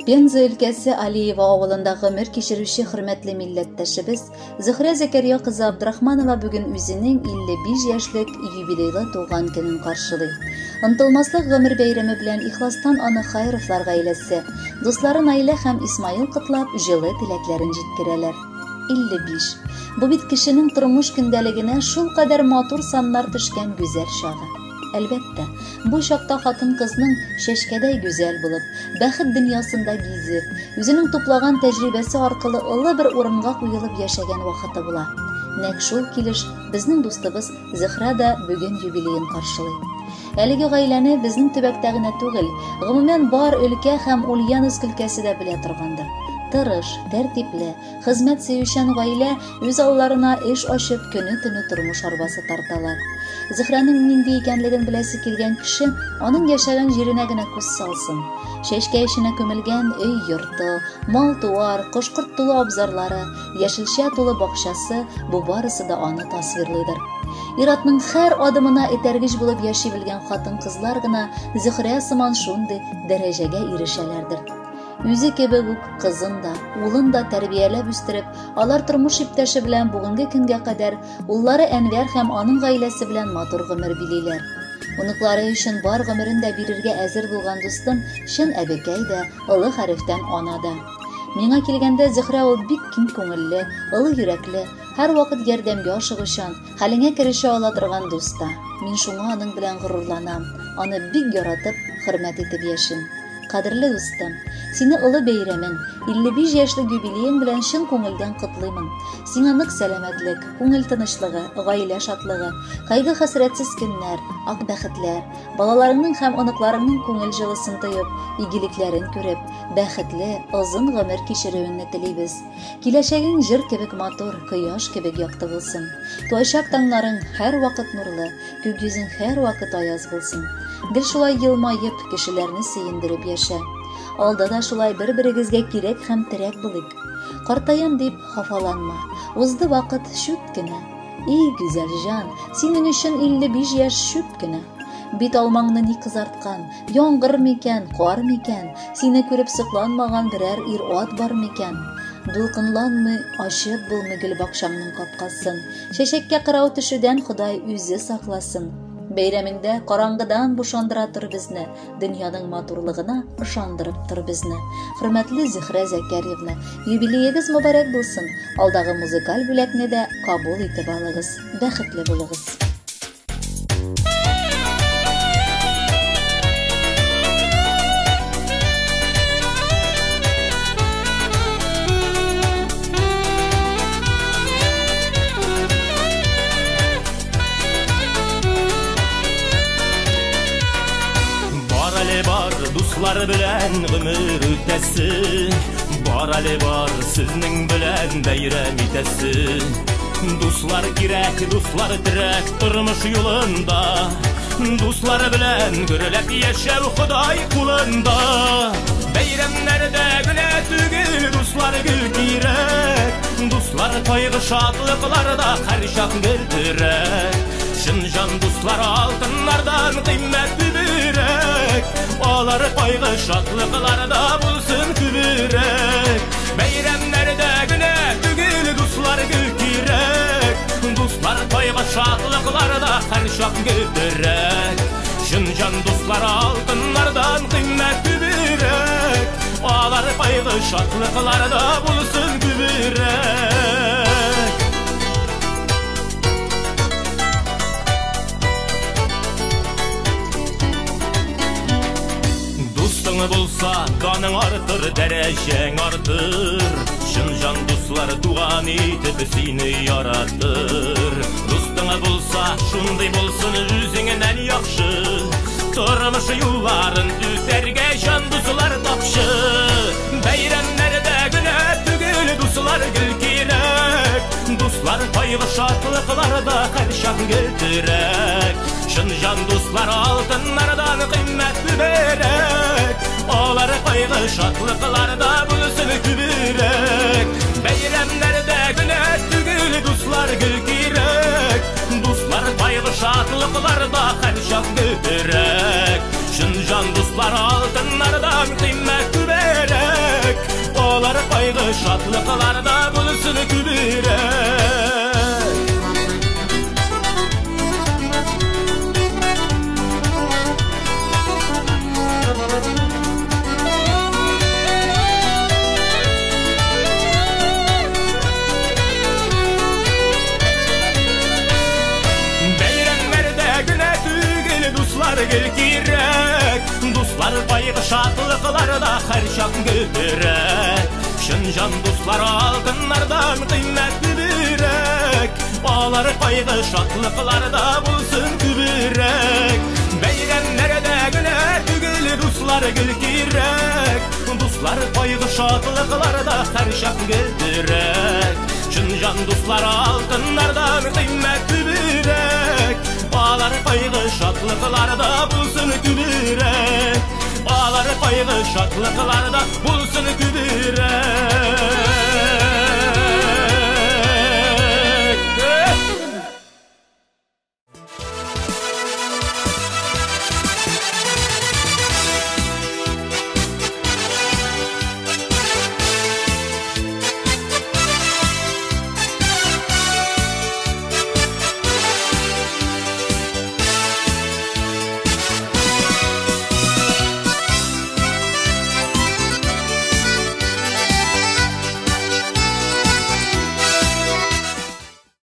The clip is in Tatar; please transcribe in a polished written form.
Пенза өлкәсе Алиево авылында гомер кичерүче хөрмәтле милләттәшебез Зөһрә Зәкәрия кызы Абдрахманова бүген үзенең 55 яшьлек юбилейлы туган көнен каршылый. Онытылмаслык гомер бәйрәме белән ихластан аны Хайровлар гаиләсе, дуслары Наилә һәм Исмаил котлап, җылы теләкләрен җиткерәләр. 55. Бу бит кешенең тормыш көндәлегенә шулкадәр матур саннар төшкән гүзәл чагы. Әлбәттә, бу чакта хатын-кызның чәчкәдәй гүзәл булып, бәхет дөньясында гизеп, үзенең туплаган тәҗрибәсе аркылы олы бер урынга куелып яшәгән вакыты була. Нәкъ шул килеш безнең дустыбыз Зөһрә дә бүген юбилеен каршылый. Әлеге гаиләне безнең төбәктә генә түгел, гомумән бар өлкә һәм Ульяновск өлкәсе дә белә торгандыр. Тырыш, тәртипле, Хезмәт сөючән гаилә үз алларына эш ачып, көне-төне тормыш арбасы тарталар. Зөһрәнең нинди икәнлеген беләсе килгән кеше аның яшәгән җиренә генә күз салсын. Чәчкә эченә күмелгән өй-йорты, мал-туар, кош-корт тулы абзарлары, яшелчә тулы бакчасы, бу барысы да аны тасвирлыйдыр. Ир-атның һәр адымына этәргеч булып яши белгән хатын-кызлар гына Зөһрә сыман шундый дәрәҗәгә ирешәләрдер. Үзе кебек үк кызын да, улын да тәрбияләп үстереп, алар тормыш иптәше белән бүгенге көнгә кадәр уллары Әнвәр һәм аның гаиләсе белән матур гомер билиләр. Оныклары өчен бар гомерен дә бирергә әзер булган дустым чын әбекәй дә, олы хәрефтән ана да. Миңа килгәндә, Зөһрә ул бик киң күңелле, олы йөрәкле, һәрвакыт ярдәмгә ашыгучан, хәлеңә керешә ала торган дус та. Мин шуңа аның белән горурланам, аны бик яратып, хөрмәт итеп яшим. Кадерле дустым, сине олы бәйрәмең, 55 яшьлек юбилеең белән чын күңелдән котлыймын. Сиңа нык сәламәтлек, күңел тынычлыгы, гаилә шатлыгы, кайгы-хәсрәтсез көннәр, ак бәхетләр, балаларыңның һәм оныкларыңның күңел җылысын тоеп, игелекләрен күреп, бәхетле, озын гомер кичерүеңне телибез. Киләчәгең җыр кебек матур, кояш кебек якты булсын. Туачак таңнарың һәрвакыт нурлы, Күк йөзең һәрвакыт аяз булсын. Гел шулай елмаеп, кешеләрне сөендереп яшә. Алда да шулай бер-берегезгә кирәк һәм терәк булыйк. Картаям дип хафаланма. Узды вакыт чүт кенә. И, гүзәл җан, синең өчен 55 яшь чүп кенә. Бит алмаңны ни кызарткан? Яңгыр микән, кар микән? Сине күреп сокланмаган берәр ир-ат бар микән? Дулкынланмый, ачып булмый гөлбакчаңның капкасын. Чәчәккә кырау төшүдән Ходай үзе сакласын. Бәйрәмеңдә караңгыдан бушандыра тор безне, дөньяның матурлыгына ышандырып тор безне. Хөрмәтле Зөһрә Зәкәрьевна, юбилеегыз мөбарәк булсын. Алдагы музыкаль бүләкне дә кабул итеп алыгыз. Бәхетле булыгыз. Бар әле бар, дуслар белән гомер үтәсе. Бар әле бар, сезнең белән бәйрәм итәсе. Дуслар кирәк, дуслар терәк тормыш юлында. Дуслар белән гөрләп яшәү Ходай кулында. Бәйрәмнәрдә генә түгел, дуслар гел кирәк. Дуслар кайгы шатлыкларда һәрчак гел терәк. Чын җан дуслар алтыннардан кыйммәт күбрәк. Алар кайгы шатлыкларда булсын күбрәк. Бәйрәмнәрдә генә түгел, дуслар гел кирәк. Дуслар кайгы шатлыкларда һәрчак гел терәк. Чын җан дуслар алтыннардан кыйммәт күбрәк. Алар кайгы шатлыкларда булсын күбрәк. Дустың булса, даның артыр, дәрәҗәң артыр. Чын җан дуслар туган итеп сине яратыр. Дустың булса, шундый булсын үзеңнән яхшы. Тормыш юлларын үтәргә җан дуслар тапшы. Бәйрәмнәрдә генә түгел, дуслар гел кирәк. Дуслар кайгы шатлыкларда һәрчак гел терәк. Чын җан дуслар алтыннардан кыйммәт күбрәк. Алар кайгы шатлыкларда булсын күбрәк. Бәйрәмнәрдә генә түгел, дуслар гел кирәк. Дуслар кайгы шатлыкларда һәрчак гел терәк. Чын җан дуслар алтыннардан кыйммәт күбрәк. кайгы шатлыкларда булсын күбрәк. Бәйрәмнәрдә генә түгел дуслар гел кирәк, дуслар кайгы шатлыкларда һәрчак гел терәк. Чын җан дуслар алтыннардан кыйммәтлерәк, алар кайгы шатлыкларда булсын күбрәк. Бәйрәмнәрдә генә түгел дуслар гел кирәк, дуслар кайгы шатлыкларда һәрчак гел терәк. Чын җан дуслар алтыннардан кыйммәтлерәк, алар кайгы шатлыкларда булсын күбрәк. Алар кайгы шатлыкларда булсын күбрәк.